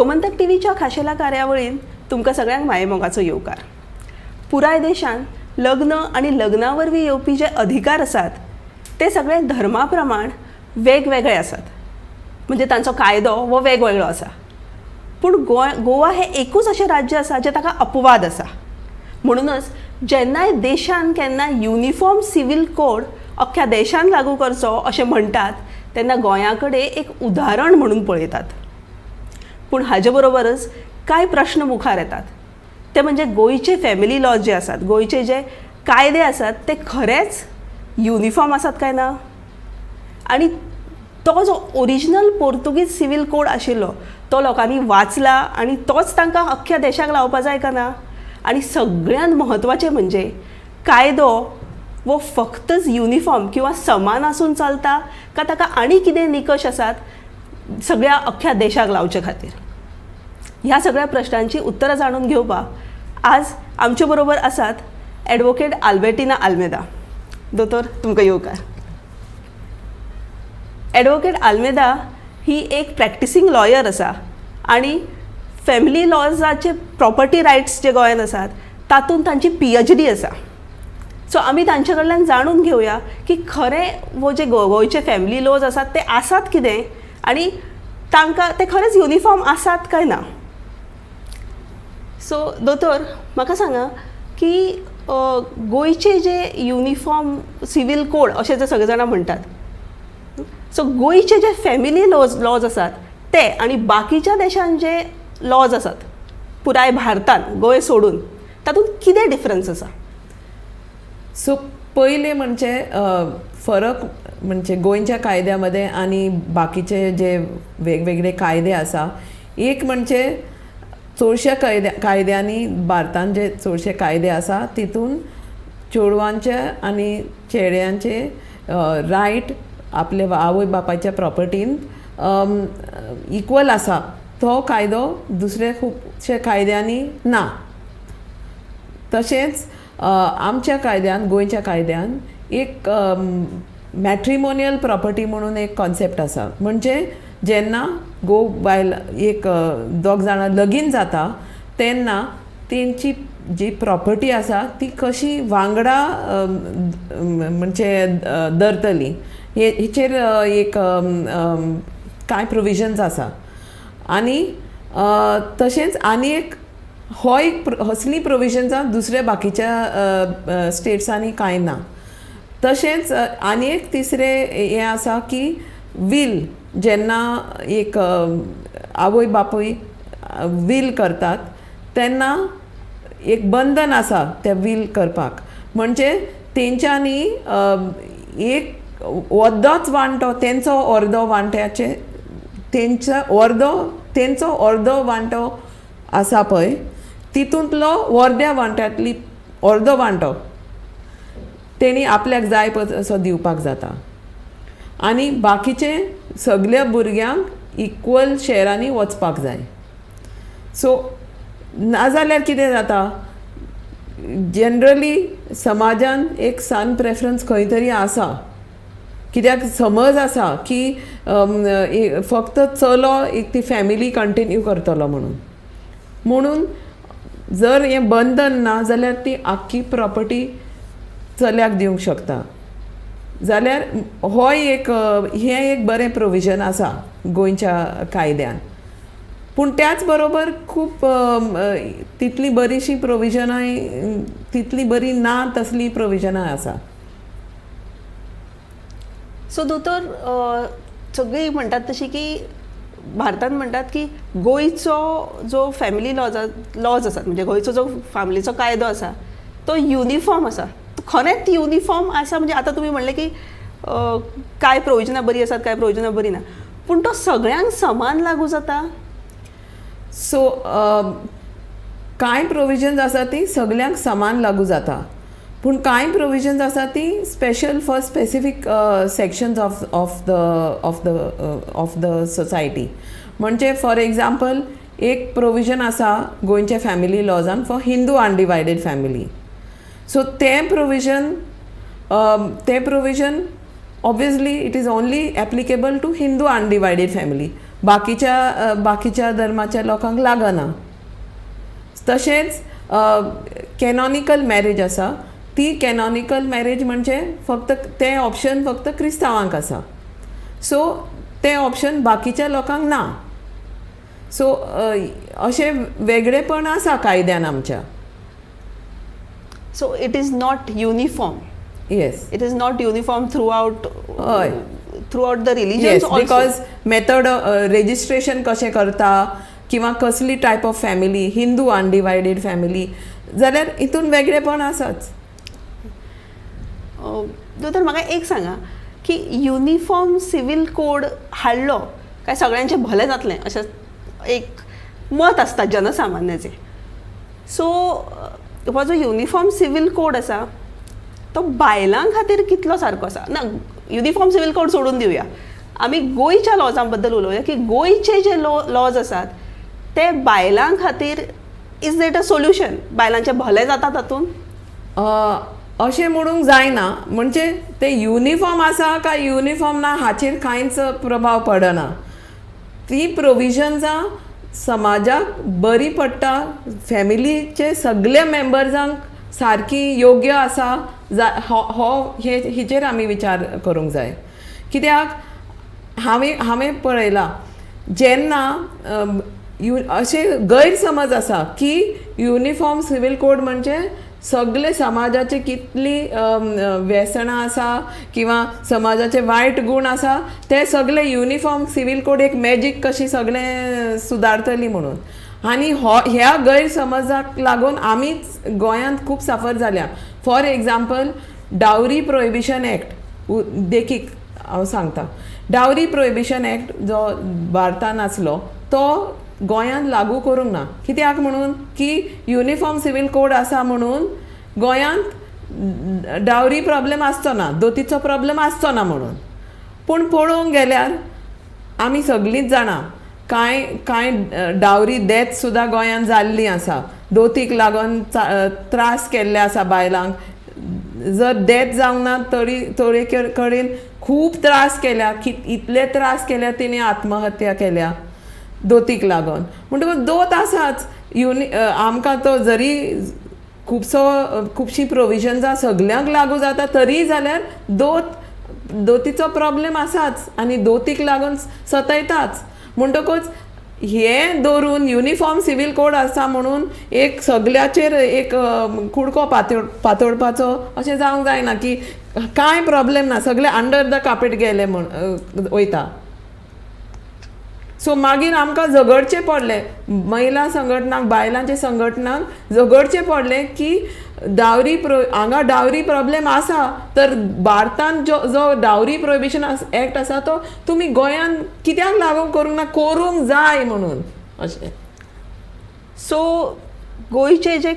गोमंतक टीव्हीच्या खाशेल्या कार्यावळीन तुमकां सगळ्यांक मायेमोगाचो येवकार. पुराय देशांत लग्न आनी लग्ना वरवीं येवपी जे अधिकार आसात ते सगळे धर्मा प्रमाण वेगवेगळे आसात, म्हणजे तांचो कायदो हो वेगवेगळो आसा. पूण गोंय गोवा हें एकूच अशें राज्य आसा जें ताका अपवाद आसा. म्हणूनच जेन्नाय देशान केन्ना युनिफॉर्म सिवील कोड अख्ख्या देशान लागू करचो अशें म्हणटात तेन्ना गोंया कडेन एक उदाहरण म्हणून पळयतात. पूण हाजे बरोबरच कांय प्रश्न मुखार येतात, ते म्हणजे गोंयचे फॅमिली लॉज जे आसात, गोंयचे जे कायदे आसात ते खरेंच युनिफॉर्म आसात काय ना, आनी तो जो ओरिजिनल पोर्तुगीज सिवील कोड आशिल्लो तो लोकांनी वाचला आनी तोच तांकां अख्ख्या देशाक लावपा जाय काय ना. आनी सगळ्यांत म्हत्वाचें म्हणजे कायदो वो फक्तच युनिफॉर्म किंवा समान आसून चलता काय ताका आनी कितें निकश आसात सगळ्या अख्ख्या देशाक लावचे खातीर. ह्या सगळ्या प्रश्नांची उत्तरां जाणून घेवपाक आज आमचे बरोबर आसात एडवोकेट आल्बेटिना आल्मेदा. दोतोर, तुमकां येवकार. एडवोकेट आल्मेदा ही एक प्रॅक्टिसींग लॉयर आसा आनी फॅमिली लॉजाचे प्रॉपर्टी रायट्स जे गोंयांत आसात तातूंत तांची पीएचडी आसा. सो आमी तांचे कडल्यान जाणून घेवया की खरें वो जे गोंयचे फॅमिली लॉज आसात ते आसात कितें आनी तांकां ते खरेंच युनिफॉर्म आसात काय ना. सो दोतोर, म्हाका सांगा की गोंयचे जे युनिफॉर्म सिवील कोड अशें जे सगळे जाणां म्हणटात, सो गोंयचे जे फॅमिली लॉज आसात ते आनी बाकीच्या देशांत जे लॉज आसात पुराय भारतांत गोंय सोडून तातूंत कितें डिफरन्स आसा? सो पयलें म्हणजे फरक म्हणजे गोंयच्या कायद्या मदें आनी बाकीचे जे वेगवेगळे कायदे आसा, एक म्हणजे चडश्या कायद्यांनी भारतान जे चडशे कायदे आसा तितून चेडवांचे आनी चेड्यांचे रायट आपले आवय बापायच्या प्रॉपर्टीन इक्वल आसा. तो कायदो दुसरे खुबशे कायद्यांनी ना. तशेंच आमच्या कायद्यान, गोंयच्या कायद्यान एक मॅट्रिमोनियल प्रॉपर्टी म्हणून एक कॉन्सेप्ट आसा. म्हणजे जेन्ना घोव बायल एक दोग जाणां लगीन जाता तेन्ना तेंची जी प्रॉपर्टी आसा ती कशी वांगडा म्हणजे दरतली हेचेर एक कांय प्रोविजन्स आसा. आनी तशेंच आनी एक हो एक असलीं प्रोविजन्सां दुसऱ्या बाकीच्या स्टेट्सांनी कांय ना. तशेंच आनी एक तिसरें हें आसा की वील, जेन्ना एक आवय बापूय वील करतात तेन्ना एक बंधन आसा तें वील करपाक. म्हणजे तेंच्यांनी एक अर्दोच वांटो, तेंचो अर्दो वांट्याचे तेंचो अर्दो तेंचो अर्दो वांटो आसा पळय तितूंतलो अर्द्या वांट्यांतली अर्दो वांटो तेणी आपल्याक जाय असो दिवपाक जाता आनी बाकीचे सगल्या भुरग्यांक इक्वल शॅरांनी वचपाक जाय. सो नाजाल्यार कितें जाता, जनरली समाजान एक सन प्रेफरन्स खंय तरी आसा. कित्याक समज आसा की फक्त चलो एक ती फॅमिली कंटिन्यू करतलो म्हणून. म्हणून जर हें बंधन ना जाल्यार ती आख्खी प्रॉपर्टी चल्याक दिवंक शकता. जाल्यार हो एक हें एक बरें प्रोविजन आसा गोंयच्या कायद्यान. पूण त्याच बरोबर खूब तितली बरीशीं प्रोविजनांय तितली बरी ना तसलीं प्रोविजनां आसा. सो दोतोर, सगळीं म्हणटात तशी की भारतांत म्हणटात की गोंयचो जो फॅमिली लॉज आसात, म्हणजे गोंयचो जो फॅमिलीचो कायदो आसा तो युनिफॉर्म आसा. खरेंच युनिफॉर्म आसा? म्हणजे आतां तुमी म्हणलें की कांय प्रोविजनां बरीं आसात, कांय प्रोविजनां बरीं ना, पूण तो सगळ्यांक समान लागू जाता? सो कांय प्रोविजन्स आसा ती सगळ्यांक समान लागू जाता, पूण कांय प्रोविजन्स आसा ती special for specific sections of the society. म्हणजे फॉर एग्जाम्पल एक प्रोविजन आसा गोंयच्या फॅमिली लॉजान for Hindu undivided family. So तें provision obviously it is only applicable to Hindu undivided family. बाकीच्या बाकीच्या धर्माच्या लोकांक लागना. तशेंच कॅनॉनिकल मॅरेज आसा, ती कॅनॉनिकल मॅरेज म्हणजे फक्त तें ऑप्शन फक्त क्रिस्तांवांक आसा. सो तें ऑप्शन बाकीच्या लोकांक ना. सो अशें वेगळेपण आसा कायद्यान आमच्या. So it is not uniform. Yes. It is not uniform throughout. हय. Throughout the religions. Yes, because method registration कशें करता किंवा कसली type of family, Hindu undivided family जाल्यार हितून वेगळेपण आसाच. दोतोर, म्हाका एक सांगा की युनिफॉर्म सिवील कोड हाडलो काय सगळ्यांचें भलें जातलें अशें एक मत आसता जनसामान्याचें. सो हो जो युनिफॉर्म सिवील कोड आसा तो बायलां खातीर कितलो सारको आसा? ना, युनिफॉर्म सिवील कोड सोडून दिवया, आमी गोंयच्या लॉजां बद्दल उलोवया की गोंयचे जे लॉज आसात ते बायलां खातीर is that a solution? बायलांचें भलें जाता तातूंत? अशें म्हणूंक जायना. म्हणजे ते युनिफॉर्म आसा काय युनिफॉर्म ना हाचेर कांयच प्रभाव पडना. ती प्रोविजन्सां समाजाक बरी पडटा, फॅमिलीचे सगळे मेंबर्सांक सारकी योग्य आसा जा हो हे हेचेर आमी विचार करूंक जाय. कित्याक हांवें पळयलां जेन्ना अशें गैरसमज आसा की युनिफॉर्म सिवील कोड म्हणजे सगळे समाजाचे कितली व्यसनां आसा किंवा समाजाचे वायट गूण आसा ते सगळे युनिफॉर्म सिवील कोड एक मॅजीक कशी सगळे सुदारतली म्हणून. आनी हो ह्या गैरसमजाक लागून आमीच गोंयांत खूब साफर जाल्या. For example, dowry prohibition act देखीक हांव सांगता. डावरी प्रोहिबिशन एक्ट जो भारतान आसलो तो गोंयांत लागू करूंक ना. कित्याक म्हणून की युनिफॉर्म सिवील कोड आसा म्हणून गोंयांत डावरी प्रॉब्लेम आसचो ना, दोतीचो प्रॉब्लेम आसचो ना म्हणून. पूण पळोवंक गेल्यार आमी सगळींच जाणां कांय कांय डावरी डेथ सुद्दां गोंयांत जाल्ली आसा. दोतीक लागून त्रास केल्ले आसा बायलांक. जर डेथ जावंक ना तरी थोडे कडेन खूब त्रास केल्या, इतले त्रास केल्या तिणें आत्महत्या केल्या दोतीक लागून. म्हणटकूच दोत आसाच. आमकां तो जरी खुबसो खुबशीं प्रोविजन्सां सगल्यांक लागू जाता तरी जाल्यार दोतीचो प्रॉब्लेम आसाच आनी दोतीक लागून सतयताच. म्हणटकूच हें दवरून युनिफॉर्म सिवील कोड आसा म्हणून एक सगल्याचेर एक कुडको पातोळपाचो अशें जावंक जायना की कांय प्रॉब्लेम ना, सगळे अंडर the carpet गेले म्हण वयता. सो मागीर आमकां झगडचें पडलें, महिला संघटनाक, बायलांचे संघटनाक झगडचें पडलें की डावरी हांगा डावरी प्रॉब्लेम आसा तर भारतांत जो जो डावरी प्रोहिबिशन एक्ट आसा तो तुमी गोंयांत कित्याक लागू करूंक ना, करूंक जाय म्हणून अशें. सो गोंयचे जे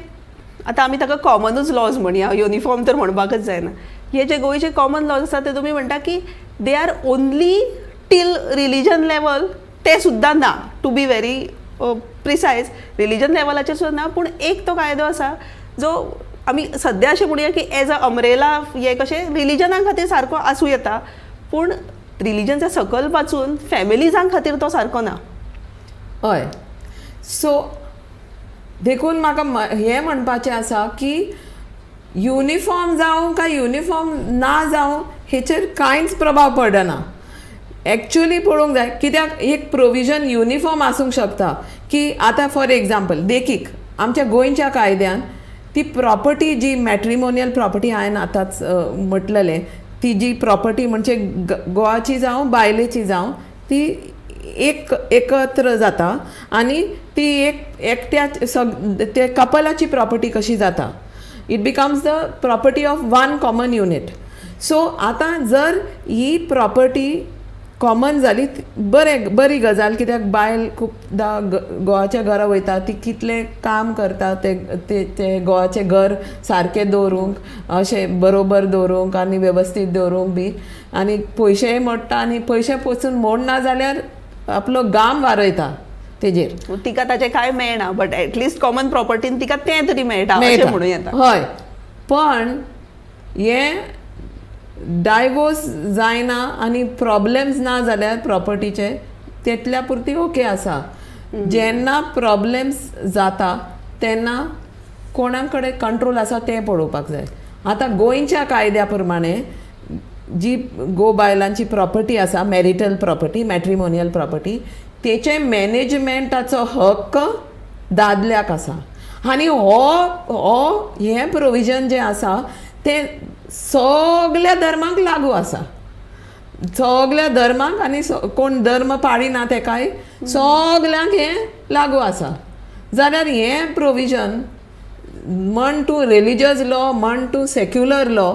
आतां आमी ताका कॉमनूच लॉज म्हणया, युनिफॉर्म तर म्हणपाकच जायना, हे जे गोंयचे कॉमन लॉज आसा ते तुमी म्हणटा की they are only till religion level, ते सुद्दां ना, to be very precise religion लेवलाचेर सुद्दां ना, पूण एक तो कायदो आसा जो आमी सद्या अशें म्हणुया की एज अ अम्ब्रेला हे कशें रिलीजना खातीर सारको आसूं येता, पूण रिलीजनच्या सकयल वाचून फॅमिलीजां खातीर तो सारको ना. हय, सो देखून म्हाका हें म्हणपाचें आसा की युनिफॉर्म जावं काय युनिफॉर्म ना जावं हेचेर कांयच प्रभाव पडना. एक्चुअली पळोवंक जाय कित्याक एक प्रोविजन युनिफॉर्म आसूंक शकता की आतां फॉर एग्जाम्पल देखीक आमच्या गोंयच्या कायद्यान ती प्रॉपर्टी जी मॅट्रिमोनियल प्रॉपर्टी हांवें आतांच म्हटलेलें ती जी प्रॉपर्टी म्हणजे घोवाची जावं बायलेची जावं ती एक एकत्र जाता आनी ती एक एकट्या ते कपलाची प्रॉपर्टी कशी जाता, it becomes the property of one common unit. So आतां जर ही प्रॉपर्टी कॉमन जाली बरें, बरी गजाल, कित्याक बायल खुबदां घोवाच्या घरा वयता, ती कितलें काम करता ते ते घोवाचें घर सारकें दवरूंक, अशें बरोबर दवरूंक आनी वेवस्थीत दवरूंक बी, आनी पयशेय मोडटा आनी पयशे पसून मोडना जाल्यार आपलो गाम वारयता तेजेर, तिका ताचें कांय मेळना, बट एटलिस्ट कॉमन प्रॉपर्टीन तिका तें तरी मेळटा अशें म्हणूं येता. हय, पण हें डायवोर्स जायना आनी प्रॉब्लेम्स ना जाल्यार प्रॉपर्टीचे तेतल्या पुरती ओके आसा. जेन्ना प्रॉब्लेम्स जाता तेन्ना कोणा कडेन कंट्रोल आसा तें पळोवपाक जाय. आतां गोंयच्या कायद्या प्रमाणे जी गो बायलांची प्रॉपर्टी आसा, मॅरिटल प्रॉपर्टी, मॅट्रिमोनियल प्रॉपर्टी, तेचे मॅनेजमेंटाचो हक्क दादल्याक आसा. आनी हो हो हें प्रोविजन जें आसा तें सगल्या धर्मांक लागू आसा, सगल्या धर्मांक. आनी कोण धर्म पाळिना तेकाय, सगल्यांक हें लागू आसा. जाल्यार हें प्रोविजन म्हण तूं रिलिजियस लॉ, म्हण तूं सेक्युलर लॉ,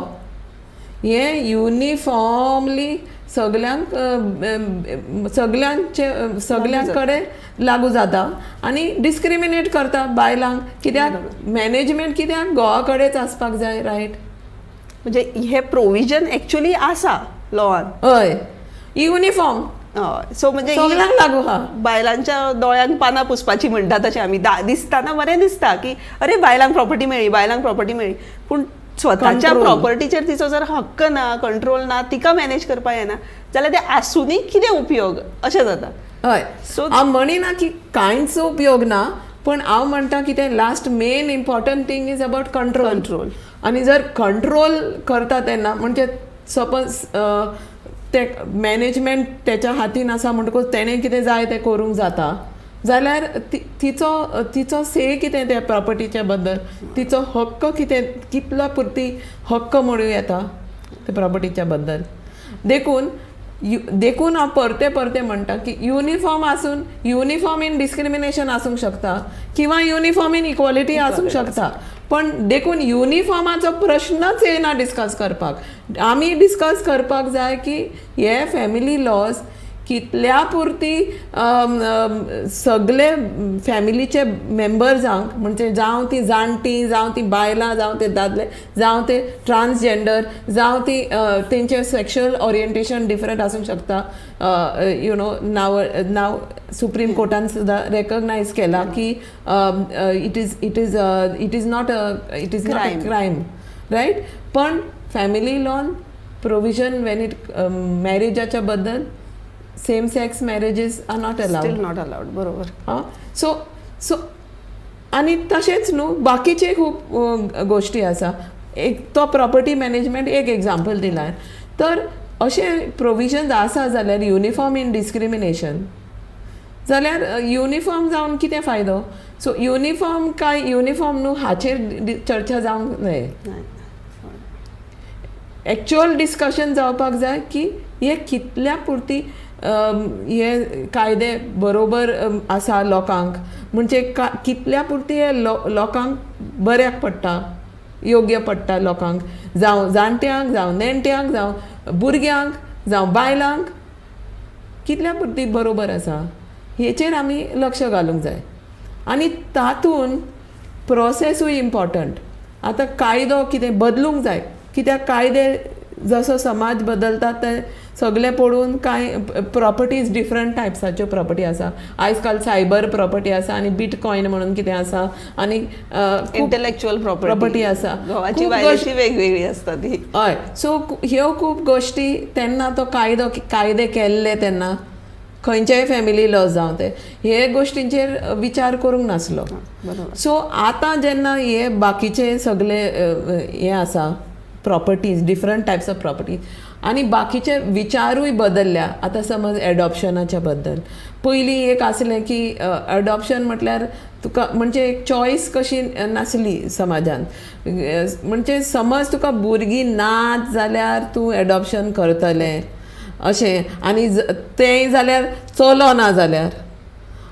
हें युनिफॉर्मली सगल्यांक सगल्यांचे सगल्यां कडेन लागू जाता आनी डिस्क्रिमिनेट करता बायलांक. कित्याक मॅनेजमेंट कित्याक घोवा कडेच आसपाक जाय, रायट? म्हणजे हे प्रोविजन एक्चुअली आसा लॉन. हय, युनिफॉर्म. हय, सो म्हणजे ही सगल्यांक लागू आहा. बायलांच्या दोळ्यांक पानां पुसपाची म्हणटा तशें आमी दिसतना बरें दिसता की अरे, बायलांक प्रॉपर्टी मेळ्ळी, बायलांक प्रॉपर्टी मेळ्ळी, पूण स्वताच्या Control. प्रॉपर्टीचेर तिचो जर हक्क ना, कंट्रोल ना, तिका मॅनेज करपाक येना जाल्यार ते आसुनूय कितें उपयोग अशें जाता. हय. So हांव म्हणिना की कांयच उपयोग ना, पण हांव म्हणटा कितें, last main important thing is about control. Control. आनी जर कंट्रोल करता तेन्ना, म्हणजे सपोज ते मॅनेजमेंट तेच्या हातीन आसा म्हणटकूच तेणें कितें जाय तें करूंक जाता, जाल्यार तिचो से कितें त्या प्रॉपर्टीच्या बद्दल, तिचो हक्क कितें, कितलो पुरती हक्क म्हणूं येता त्या प्रॉपर्टीच्या बद्दल. देखून हांव परते परते म्हणटा की युनिफॉर्म आसून युनिफॉर्म इन डिस्क्रिमिनेशन आसूंक शकता किंवा युनिफॉर्म इन इक्वॉलिटी आसूंक शकता, पण देखून युनिफॉर्माचो प्रश्नच येना डिस्कस करपाक. आमी डिस्कस करपाक जाय की हे फॅमिली लॉज कितल्या पुरती अम, अम, सगले फॅमिलीचे मेंबर्सांक, म्हणजे जावं ती जाणटी, जावं ती बायलां, जावं ते दादले, जावं ते ट्रान्सजेंडर, जावं ती तेंचे सेक्शुअल ओरिएंटेशन डिफरंट आसूंक शकता. You know now supreme कोर्टान सुद्दां रेकग्नायज केला की it is not a Crime. Crime, right? पण family lawn provision when it मॅरेजाच्या बद्दल, same sex marriages are not allowed. Still not allowed, बरोबर. आं, सो सो आनी तशेंच न्हू, बाकीचे खूब गोश्टी आसा. एक तो प्रॉपर्टी मॅनेजमेंट एक एग्जाम्पल दिला. तर अशे प्रोविजन्स आसा जाल्यार युनिफॉर्म इन डिस्क्रिमिनेशन जाल्यार युनिफॉर्म जावन कितें फायदो? सो युनिफॉर्म काय युनिफॉर्म न्हू, हाचेर चर्चा जावंक जाय. नाही. एक्चुअल डिस्कशन जावपाक जाय की हे कितल्या पुरती हे कायदे बरोबर आसा लोकांक, म्हणजे कितल्या पुरती हे लोकांक बऱ्याक पडटा, योग्य पडटा लोकांक, जावं जाणट्यांक, जावं नेणट्यांक, जावं भुरग्यांक, जावं बायलांक, कितल्या पुरती बरोबर आसा हेचेर आमी लक्ष घालूंक जाय. आनी तातूंत प्रोसेसूय इम्पॉर्टंट. आतां कायदो कितें बदलूंक जाय, कित्याक कायदे जसो समाज बदलता ते सगळे पळोवन कांय प्रॉपर्टीज, डिफरंट टायप्साच्यो प्रॉपर्टी आसा. आयज काल सायबर प्रॉपर्टी आसा आनी बिटकॉयन म्हणून कितें आसा आनी इंटलेक्च्युअल प्रॉपर्टी. प्रॉपर्टी आसा. घोवाची खूब बायलेची वेगवेगळी आसता ती. हय, सो ह्यो खूब गोश्टी तेन्ना तो कायदो, कायदे केल्ले तेन्ना खंयचेय फॅमिली लॉ जावं ते, हे गोश्टींचेर विचार करूंक नासलो. सो आतां जेन्ना हे बाकीचे सगळे हे आसा properties, different types of properties, आनी बाकीचे विचारूय बदलल्या. आतां समज एडॉप्शनाच्या बद्दल पयलीं एक आसलें की एडॉप्शन म्हटल्यार तुका म्हणजे एक चॉयस कशी नासली समाजान, म्हणजे समज तुका भुरगीं नात जाल्यार तूं एडॉप्शन करतलें अशें, आनी तेंय जाल्यार चलो ना जाल्यार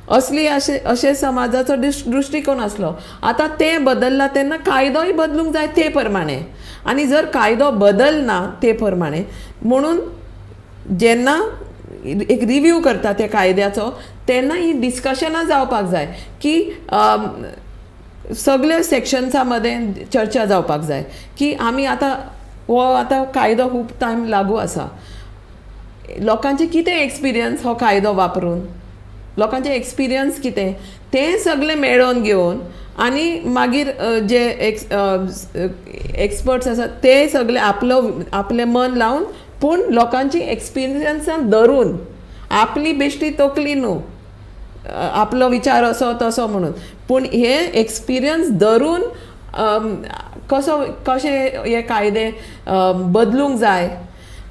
असली, अशें अशें समाजाचो दृश्टिकोन आसलो. आतां तें बदल्ला तेन्ना कायदोय बदलूंक जाय ते प्रमाणे, आनी जर कायदो बदलना ते प्रमाणे, म्हणून जेन्ना एक रिव्यू करता त्या कायद्याचो तेन्ना ही डिस्कशनां जावपाक जाय की सगळे सेक्शन्सां मदें चर्चा जावपाक जाय की आमी आतां हो आतां कायदो खूब टायम लागू आसा, लोकांचे कितें एक्सपिरियन्स, हो कायदो वापरून लोकांचे एक्सपिरियन्स कितें तें सगळें मेळोवन घेवन आनी मागीर जे एक्सपर्ट्स आसा ते सगळे आपलो आपलें मन लावन, पूण लोकांची एक्सपिरियन्सान धरून. आपली बेश्टी तकली न्हू, आपलो विचार असो तसो म्हणून, पूण हे एक्सपिरियन्स धरून कसो कशे हे कायदे बदलूंक जाय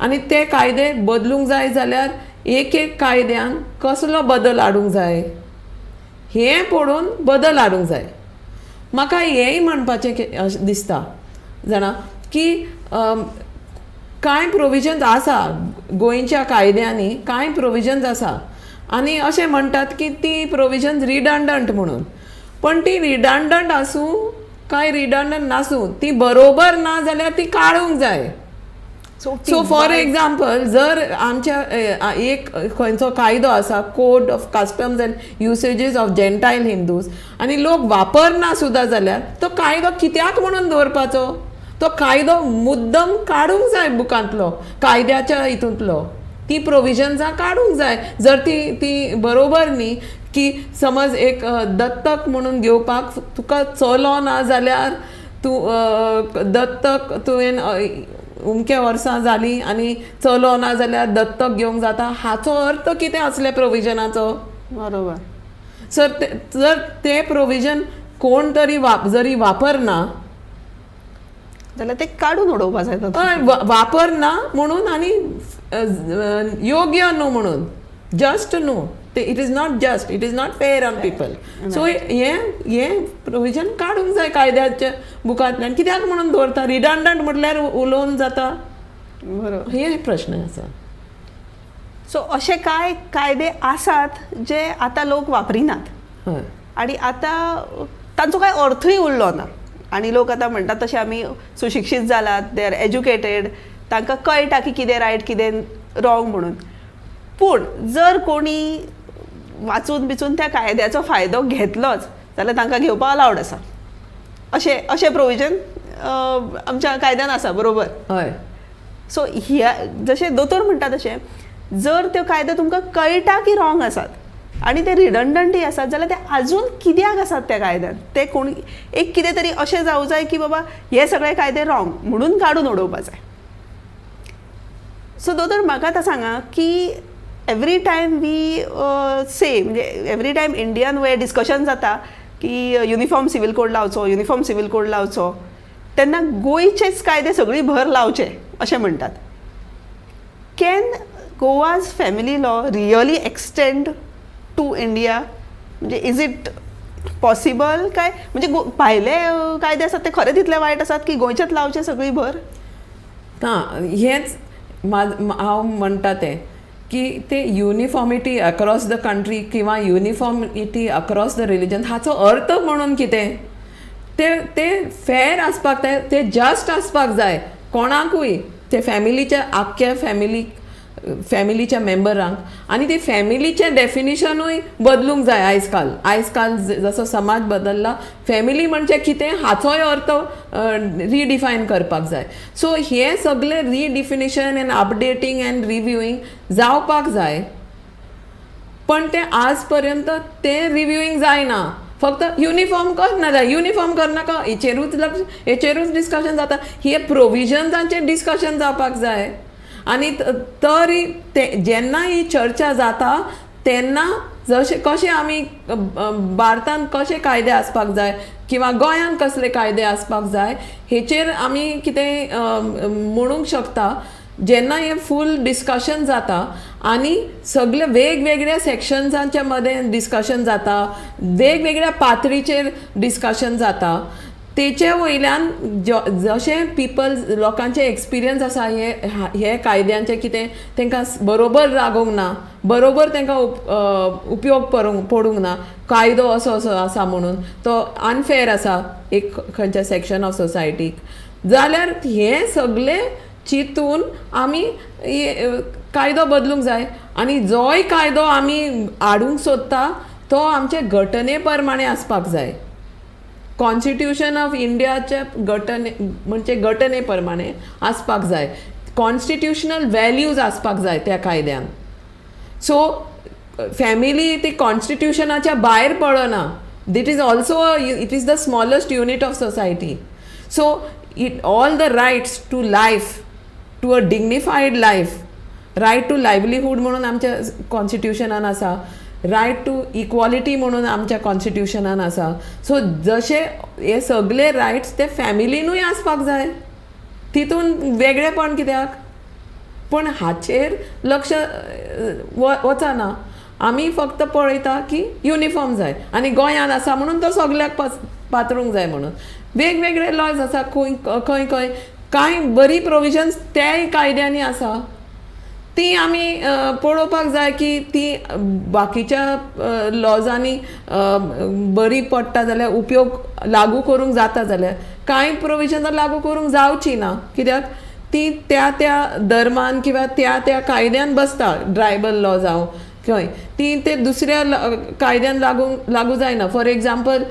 आनी ते कायदे बदलूंक जाय जाल्यार एक एक कायद्यान कसलो बदल हाडूंक जाय हें पळोवन बदल हाडूंक जाय. म्हाका हेंय म्हणपाचें अशें दिसता जाणा की कांय प्रोविजन्स आसा गोंयच्या कायद्यांनी, कांय प्रोविजन्स आसा आनी अशें म्हणटात की ती प्रोविजन्स रिडंडंट म्हणून, पण ती रिडंडंट आसूं कांय रिडंडंट नासूं ती बरोबर ना जाल्यार ती काडूंक जाय. सो फॉर एग्जाम्पल जर आमच्या एक खंयचो कायदो आसा code of customs and usages of gentile Hindus आनी लोक वापरना सुद्दां जाल्यार तो कायदो कित्याक म्हणून दवरपाचो? तो कायदो मुद्दम काडूंक जाय बुकांतलो, कायद्याच्या हितूंतलो ती प्रोविजन्सां काडूंक जाय जर ती ती बरोबर न्ही. की समज एक दत्तक म्हणून घेवपाक तुका चलो ना जाल्यार तूं दत्तक तुवें उमक्या वर्सां जालीं आनी चलो ना जाल्यार दत्तक घेवंक जाता, हाचो अर्थ कितें असल्या प्रोविजनाचो? बरोबर. सर जर ते प्रोविजन कोण तरी जरी वापरना जाल्यार ते काडून उडोवपा जाय. हय, वापरना म्हणून आनी योग्य न्हू म्हणून, जस्ट न्हू ते, it is not just, it is not fair on people. So हें प्रोविजन काडूंक जाय कायद्याच्या बुकांतल्यान. कित्याक म्हणून दवरता? रिडंडंट म्हटल्यार उलोवन जाता. बरोबर, हे प्रश्न आसा. सो अशे कांय कायदे आसात जे आतां लोक वापरिनात आनी आतां तांचो कांय अर्थूय उरलो ना आनी लोक आतां म्हणटात तशें आमी सुशिक्षीत जालात, they are educated, तांकां कळटा की कितें रायट कितें रॉंग म्हणून. पूण जर कोणी वाचून बिचून त्या कायद्याचो फायदो घेतलोच जाल्यार तांकां घेवपाक अलावड आसा, अशें अशें प्रोविजन आमच्या कायद्यान आसा. बरोबर. हय. सो ह्या जशें दोतोर म्हणटा तशें जर त्यो कायदे तुमकां कळटा की रॉंग आसात आनी ते रिडंडंटय आसात जाल्यार ते आजून कित्याक आसात त्या कायद्यान? ते कोण एक कितें तरी अशें जावं जाय की बाबा हे सगळे कायदे रॉंग म्हणून काडून उडोवपा जाय. सो दोतोर म्हाका आतां सांगा की एवरी टायम we से म्हणजे एवरी टायम इंडियान वे डिस्कशन जाता की युनिफॉर्म सिवील कोड लावचो, युनिफॉर्म सिवील कोड लावचो, तेन्ना गोंयचेच कायदे सगळी भर लावचे अशें म्हणटात. Can Goa's family law really extend to India? म्हणजे is it possible काय म्हणजे भायले कायदे आसात ते खरें तितले वायट आसात की गोंयचेच लावचे सगळी भर? ना, हेंच हांव म्हणटा तें की ते युनिफॉर्मिटी अक्रॉस the country किंवा युनिफॉर्मिटी अक्रॉस the religion हाचो अर्थ म्हणून कितें ते ते फेर आसपाक जाय, ते जस्ट आसपाक जाय कोणाकूय, ते फॅमिलीच्या आख्ख्या फॅमिलीच्या मेंबरांक. आनी ते फॅमिलीचें डेफिनिशनूय बदलूंक जाय आयज काल. आयज काल जसो समाज बदल्ला फॅमिली म्हणजे कितें हाचोय अर्थ रिडिफायन करपाक जाय. सो हें सगळें redefinition and updating and reviewing जावपाक जाय, पण तें आज पर्यंत तें रिव्यूइंग जायना. फक्त युनिफॉर्म करना जाय, युनिफॉर्म करनाका हेचेरूच लक्ष, हेचेरूच डिस्कशन जाता. हे प्रोविजन्सांचेर डिस्कशन जावपाक जाय. आनी तरी ते जेन्ना ही चर्चा जाता तेन्ना जशें कशें आमी भारतान कशे कायदे आसपाक जाय किंवा गोंयांत कसले कायदे आसपाक जाय हेचेर आमी कितें म्हणूंक शकता. जेन्ना हें फूल डिस्कशन जाता आनी सगळे वेगवेगळ्या सेक्शन्सांच्या मदें डिस्कशन जाता, वेगवेगळ्या पातळीचेर डिस्कशन जाता, तेचे वयल्यान जशें पिपल लोकांचे एक्सपिरियन्स आसा हे हे कायद्यांचे कितें तांकां बरोबर लागूंक ना, बरोबर तांकां उपयोग पडूंक ना, कायदो असो असो आसा म्हणून तो अनफेर आसा एक खंयच्या सेक्शन ऑफ सोसायटीक, जाल्यार हें सगळें चिंतून आमी कायदो बदलूंक जाय. आनी जोय कायदो आमी हाडूंक सोदता तो आमचे घटने प्रमाणे आसपाक जाय. कॉन्स्टिट्यूशन ऑफ इंडियाच्या घटने म्हणजे घटने प्रमाणे आसपाक जाय, कॉन्स्टिट्युशनल वॅल्यूज आसपाक जाय त्या कायद्यान. सो फॅमिली ती कॉन्स्टिट्युशनाच्या भायर पडना, it is also it is the smallest unit of society. So it all the rights to life, to a dignified life, right to livelihood म्हणून आमच्या कॉन्स्टिट्युशनान आसा, रायट टू इक्वॉलिटी म्हणून आमच्या कॉन्स्टिट्युशनान आसा. सो जशे हे सगळे रायट्स ते फॅमिलीनूय आसपाक जाय, तितून वेगळेपण कित्याक? पूण हाचेर लक्ष वचना. आमी फक्त पळयता की युनिफॉर्म जाय आनी गोंयांत आसा म्हणून तो सगल्याक पातळूंक जाय म्हणून. वेगवेगळे लॉज आसा, खंय खंय खंय कांय बरी प्रोविजन्स त्याय कायद्यांनी आसा, ती आमी पळोवपाक जाय की ती बाकीच्या लॉजांनी बरी पडटा जाल्यार उपयोग लागू करूंक जाता जाल्यार कांय प्रोविजनां लागू करूंक जावची ना, कित्याक ती त्या त्या धर्मान किंवा त्या त्या कायद्यान बसता. ट्रायबल लॉ जावं खंय ती ते दुसऱ्या कायद्यान लागू जायना. फॉर एग्जाम्पल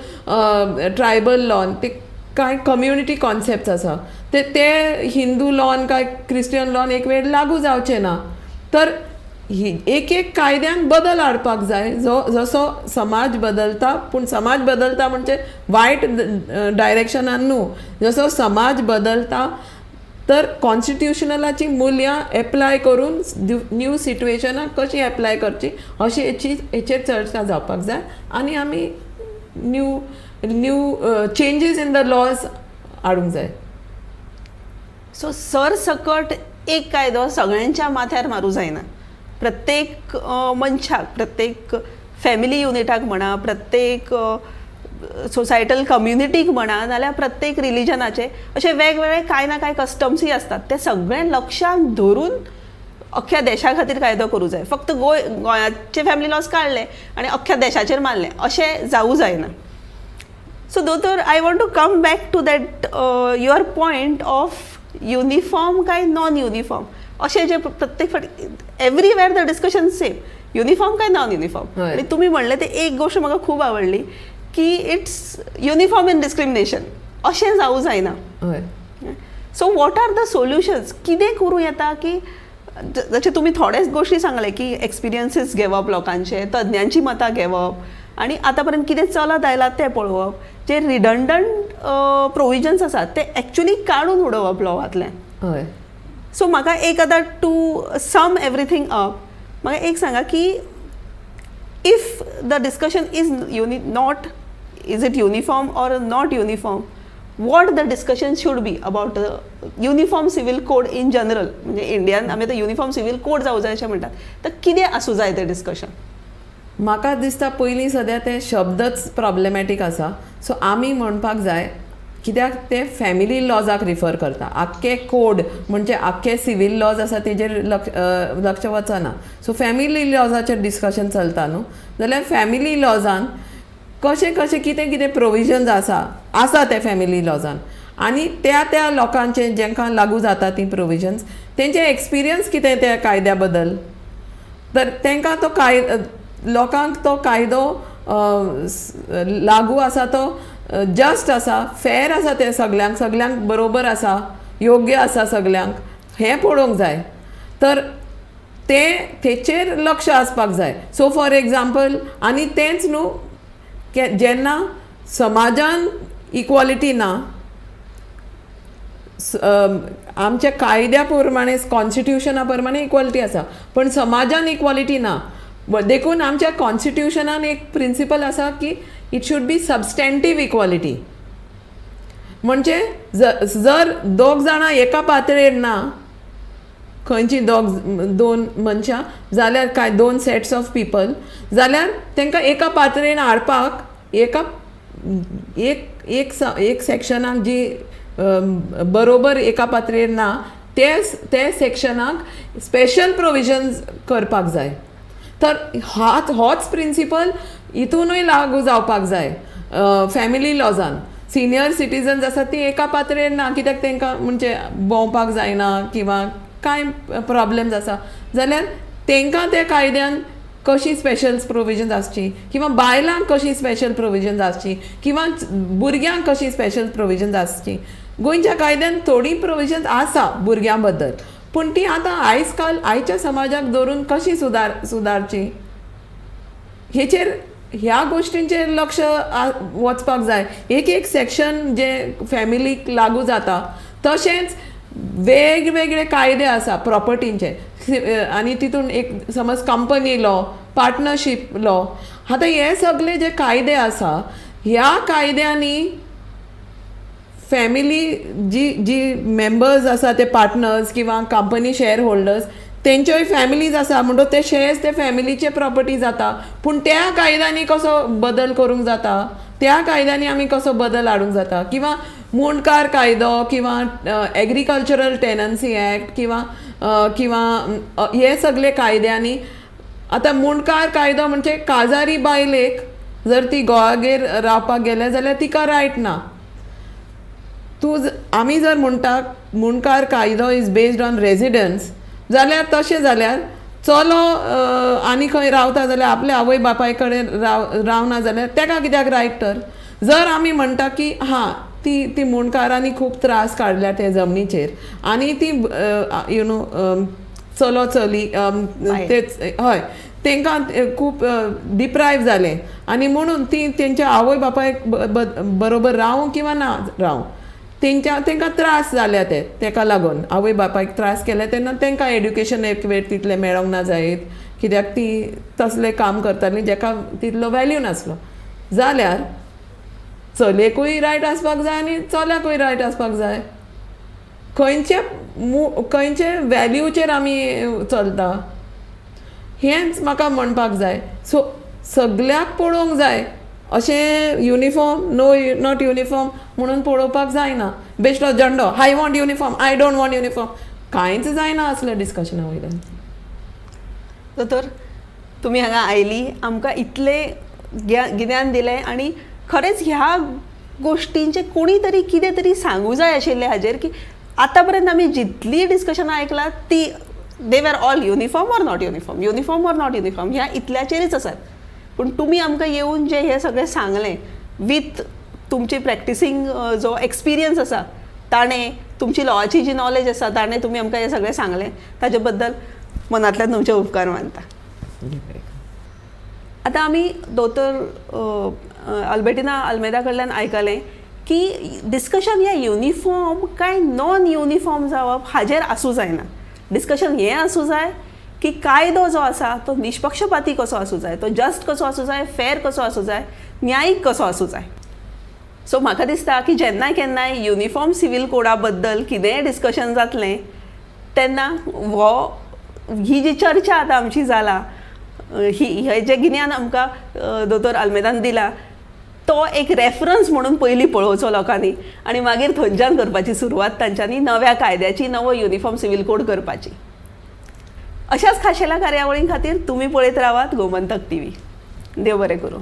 ट्रायबल लॉन ते कांय कम्युनिटी कॉन्सेप्ट आसा ते ते हिंदू लॉन काय क्रिस्टियन लॉन एक वेळ लागू जावचे ना. तर एक एक कायद्यान बदल हाडपाक जाय, जो जसो समाज बदलता. पूण समाज बदलता म्हणजे वायट डायरेक्शनान न्हू, जसो समाज बदलता तर कॉन्स्टिट्युशनलाची मुल्यां एप्लाय करून न्यू सिट्युएशनाक कशी एप्लाय करची अशी हेचेर चर्चा जावपाक जाय आनी आमी new new changes in the laws हाडूंक जाय. सो सरसकट एक कायदो सगळ्यांच्या माथ्यार मारूं जायना. प्रत्येक मनशाक, प्रत्येक फॅमिली युनिटाक म्हणा, प्रत्येक सोसायटल कम्युनिटीक म्हणा, नाल्यार प्रत्येक रिलिजनाचे अशे वेगवेगळे कांय ना कांय कस्टम्सूय आसतात, ते सगळे लक्षांत धरून अख्ख्या देशा खातीर कायदो करूं जाय. फक्त गोंयाचे फॅमिली लॉज काडले आनी अख्ख्या देशाचेर मारले अशें जावूं जायना. सो दोतोर, I want to come back to that your point of uniform काय नॉन युनिफॉर्म अशें जे प्रत्येक फावटी everywhere the discussion same, uniform काय नॉन युनिफॉर्म. आनी तुमी म्हणलें ते एक गोश्ट म्हाका खूब आवडली की it's uniform in discrimination, अशें जावूं जायना. So what are the solutions? कितें करूं येता की जशें तुमी थोडेच गोश्टी सांगले की एक्सपिरियन्सीस घेवप लोकांचे, तज्ञांची मतां घेवप आनी आतां पर्यंत कितें चलत आयलां तें पळोवप, जे रिडंडंट प्रोविजन्स आसात ते एक्चुली काडून उडोवप लॉवांतल्यान. सो म्हाका एक आतां टू सम एवरीथींग अप म्हाका एक सांगा की if the discussion is not is it uniform or not uniform, what the discussion should be about the uniform civil code in general? म्हणजे इंडियान आमी आतां युनिफॉर्म सिवील कोड जावं जाय अशें म्हणटात, तर कितें आसूं जाय तें डिस्कशन? म्हाका दिसता पयलीं सद्या ते शब्दच प्रॉब्लेमॅटीक आसा. सो आमी म्हणपाक जाय, कित्याक ते फॅमिली लॉजाक रिफर करता, आख्खे कोड म्हणजे आख्खे सिवील लॉज आसा तेजेर लक्ष वचना. सो फॅमिली लॉजाचेर डिस्कशन चलता न्हू, जाल्यार फॅमिली लॉजान कशें कशें कितें कितें प्रोविजन्स आसा ते फॅमिली लॉजान आनी त्या त्या लोकांचे जेंकां लागू जाता ती प्रोविजन्स तेंचे एक्सपिरियन्स कितें त्या कायद्या बद्दल, तर तांकां तो लोकांक तो कायदो लागू आसा, तो जस्ट आसा, फेर आसा, ते सगल्यांक सगल्यांक बरोबर आसा, योग्य आसा सगल्यांक, हें पळोवंक जाय. तर ते तेचेर लक्ष आसपाक जाय. सो फॉर एग्जाम्पल, आनी तेंच न्हू, जेन्ना समाजान इक्वॉलिटी ना, आमच्या कायद्या प्रमाणे कॉन्स्टिट्युशना प्रमाणे इक्वॉलिटी आसा, पण समाजान इक्वॉलिटी ना. देखून आमच्या कॉन्स्टिट्युशनान एक प्रिंसिपल आसा की it should be substantive equality. म्हणजे जर दोग जाणां एका पातळेर ना, खंयची दोन मनशां जाल्यार काय दोन सेट्स ऑफ पिपल जाल्यार तांकां एका पातळेन हाडपाक एका एक एक एक सेक्शनाक जी बरोबर एका पातळेर ना ते सेक्शनाक स्पेशल प्रोविजन्स करपाक जाय. तर होच प्रिंसिपल हितूनूय लागू जावपाक जाय. फॅमिली लॉजान सिनियर सिटीजन्स आसा ती एका पातळेर ना, कित्याक तांकां म्हणजे भोंवपाक जायना किंवा कांय प्रॉब्लम्स आसा जाल्यार तांकां त्या कायद्यान कशी स्पेशल प्रोविजन्स आसची, किंवा बायलांक कशी स्पेशल प्रोविजन्स आसची, किंवा भुरग्यांक कशी स्पेशल प्रोविजन्स आसची. गोंयच्या कायद्यान थोडीं प्रोविजन्स आसा भुरग्यां बद्दल, पूण ती आतां आयज काल आयच्या समाजाक धरून कशी सुदारची हेचेर ह्या गोश्टींचेर लक्ष वचपाक जाय. एक एक सेक्शन जे फॅमिलीक लागू जाता, तशेंच वेगवेगळे कायदे आसा प्रॉपर्टींचे. आनी तितून एक समज कंपनी लॉ, पार्टनरशीप लॉ. आतां हे सगळे जे कायदे आसा, ह्या कायद्यांनी फॅमिली जी जी मेंबर्स आसा, ते पार्टनर्स किंवा कंपनी शेअर होल्डर्स, तेंच्योय फॅमिलीज आसा, म्हणटच ते शेयर्स ते फॅमिलीचे प्रॉपर्टी जाता. पूण त्या कायद्यांनी कसो बदल करूंक जाता? त्या कायद्यांनी आमी कसो बदल हाडूंक जाता? किंवा मुंडकार कायदो किंवा एग्रीकल्चरल टेनन्सी एक्ट किंवा हे सगळे कायद्यांनी, आतां मुंडकार कायदो म्हणजे काजारी बायलेक जर ती घोवागेर रावपाक गेल्या जाल्यार तिका रायट ना. तूं आमी जर म्हणटा मुंडकार कायदो is based on residence जाल्यार, तशें जाल्यार चलो आनी खंय रावता जाल्यार, आपल्या आवय बापाय कडेन रावना जाल्यार तेका कित्याक रायट तर? जर आमी म्हणटा की हां, ती ती मुंडकारांनी खूब त्रास काडल्या ते जमनीचेर आनी ती you know चलो चली तेच, हय, तांकां खूब डिप्रायव जालें आनी म्हणून ती तेंच्या आवय बापायक बरोबर रावूं किंवा ना रावूं, तेंकां त्रास जाल्या. ते तेका लागून आवय बापायक त्रास केले तेन्ना तेंकां एड्युकेशन एक वेळ तितलें मेळोंक ना जायत, कित्याक ती तसलें काम करतालीं जेका तितलो वेल्यू नासलो, जाल्यार चलयेकूय रायट आसपाक जाय आनी चल्याकूय रायट आसपाक जाय. खंयचे वेल्यूचेर आमी चलता हेंच म्हाका म्हणपाक जाय. सो सगल्याक पळोवंक जाय. अशें युनिफॉर्म, नो, not uniform म्हणून पळोवपाक जायना. बेश्टो झंडो, I want uniform, I don't want uniform, कांयच जायना असल्या डिस्कशना वयल्यान. दोतोर, तुमी हांगा आयली, आमकां इतलें गिन्यान दिलें आनी खरेंच ह्या गोश्टींचें कोणी तरी कितें तरी सांगूं जाय आशिल्लें हाजेर, की आतां पर्यंत आमी जितलीं डिस्कशनां आयकलां ती they were all uniform or not uniform, uniform or not uniform, ह्या इतल्याचेरच आसात. पूण तुमी आमकां येवन जें हें सगळें सांगलें, विथ तुमची प्रॅक्टिसींग जो एक्सपिरियन्स आसा ताणें, तुमची लॉची जी नॉलेज आसा ताणें तुमी आमकां हें सगळें सांगलें, ताजे बद्दल मनांतल्यान तुमचे उपकार मानता. आतां आमी दोतोर अल्बर्टिना आल्मेदा कडल्यान आयकलें की डिस्कशन हें युनिफॉर्म काय नॉन युनिफॉर्म जावप हाजेर आसूं जायना. डिस्कशन हें आसूं जाय की कायदो जो आसा तो निष्पक्षपाती कसो आसूं जाय, तो जस्ट कसो आसूं जाय, फेर कसो आसूं जाय, न्यायीक कसो आसूं जाय. सो म्हाका दिसता की जेन्नाय केन्नाय युनिफॉर्म सिवील कोडा बद्दल कितेंय डिस्कशन जातलें तेन्ना हो ही जी चर्चा आतां आमची जाला, ही हें जें गिन्यान आमकां दोतोर आल्मेदान दिला तो एक रेफरन्स म्हणून पयलीं पळोवचो लोकांनी आनी मागीर थंयच्यान करपाची सुरवात तांच्यांनी नव्या कायद्याची, नवो युनिफॉर्म सिवील कोड करपाची. अशाच खाशेल्या कार्यावळीं खातीर तुमी पळयत रावात गोमंतक टीव्ही. देव बरें करूं.